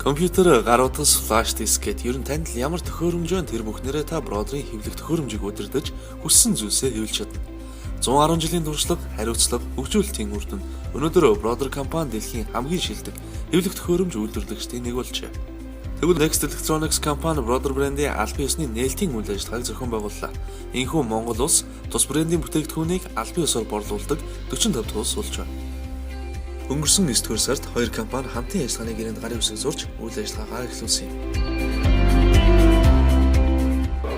Компьютер, гар утас, flash disk гээд ер нь танд л ямар төхөөрөмж байна, тэр бүхнээрээ та Brother-ын хэвлэх төхөөрөмжийг удирдах, хүссэн зүйлсээ хэвлэж чадна. 110 жилийн туршлага, хариуцлага, хөгжүүлэлтийн үр дүн. Өнөөдөр Brother компани дэлхийн хамгийн шилдэг хэвлэх төхөөрөмж үйлдвэрлэгчдийн нэг болжээ. Тэгвэл Next Electronics компани Brother брендийн албан ёсны нээлтийн үйл ажиллагааг зохион байгууллаа. Энэхүү Монгол улс тус брендийн бүтээгдэхүүнийг албан ёсоор борлуулдаг 45 дахь улс болж байна. Өнгөрсөн 9 дугаар сард хоёр компани хамтын ажиллагааны гэрээнд гарын үсэг зурж үйл ажиллагаагаа эхлүүлсэн юм.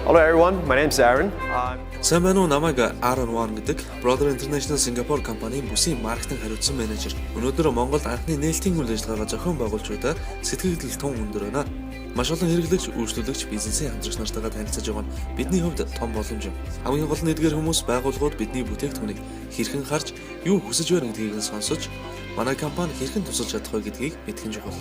Hello everyone, my name is Aaron. I'm Сайн байна уу? Намайг Aaron Wan гэдэг, Brother International Singapore компанийн бүсийн маркетинг хариуцсан менежер. Өнөөдөр Монголд анхны нээлтийн үйл ажиллагаагаа зохион байгуулж байхдаа сэтгэл тун өндөр байна. Маш олон хэрэглэгч, үйлчлүүлэгч, бизнесийн хамтрагч нартайгаа танилцаж байгаа нь бидний хувьд том боломж юм. Хамгийн гол нь эдгээр хүмүүс, байгууллагууд бидний бүтээгдэхүүнийг хэрхэн харж, юу хүсэж байна гэдгийг нь сонсож, манай компани хэрхэн тусалж чадах вэ гэдгийг мэдэх нь чухал.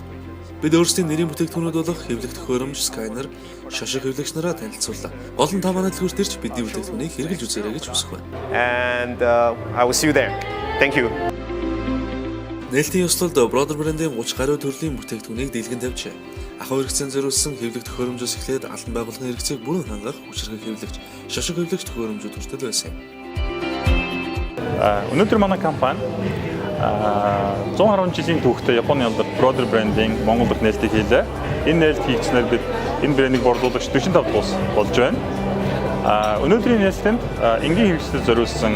Бид өөрсдийн нэрийн бүтээгдэхүүнүүд болох хэвлэх төхөөрөмж, сканер, шошго хэвлэгч нараа танилцууллаа. Гол нь та манай дэлгүүрт ирж бидний бүтээгдэхүүнийг хэрэглэж үзээрэй гэж хүсэх байна. And I will see you there. Thank you. Нээлтийн ёслолд Brother брендийн 30 гаруй төрлийн бүтээгдэхүүнийг дийлгэн тавьжээ. Ахуй хэрэгцээнд зориулсан хэвлэх төхөөрөмжөөс эхлээд албан байгууллагын хэрэгцээг бүрэн хангах хүчирхэг хэвлэгч, шошго хэвлэгч төхөөрөмжүүд хүртэл байсан юм. Өнөөдөр манай компани 110 жилийн түүхтэй Японы алдарт Brother брендийн Монгол дахь нээлтийг хийлээ. Энэ нээлт хийгдсэнээр бид энэ брендийг борлуулагч 45 улс болж байна. Өнөөдрийн нээлтэнд энгийн хэрэглэгчдэд зориулсан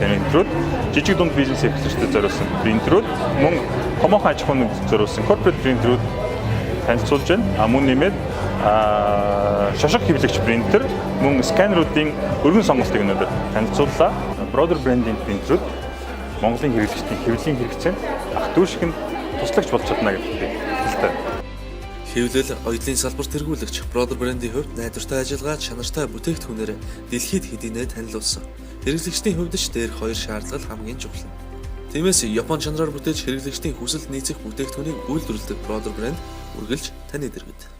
принтерүүд, жижиг дунд бизнес эрхлэгчдэд зориулсан принтерүүд, мөн томоохон аж ахуйн зориулсан corporate принтерүүд танилцуулж байна. Мөн нэмээд шошго хэвлэгч принтер, мөн сканеруудын өргөн сонголтыг өнөөдөр танилцууллаа. Brother брендийн принтерүүд Монголын хэрэглэгчдийн хэвлэлийн хэрэгцээнд ах дүү шигэнд туслагч болж чадна гэдэгт итгэлтэй. Хэвлэл, оёлын салбарт тэргүүлэгч Brother брендийн хувьд найдвартай ажиллагаа, чанартай бүтээгдэхүүнээр дэлхийд хэдийнэ танилулсан. Хэрэглэгчдийн хувьд ч дээрх хоёр шаардлага хамгийн чухал нь. Тиймээс Япон чанараар бүтээж, хэрэглэгчдийн хүсэлд нийцэх бүтээгдэхүүнийг үйлдвэрлэдэг Brother брэнд үргэлж таны дэргэд.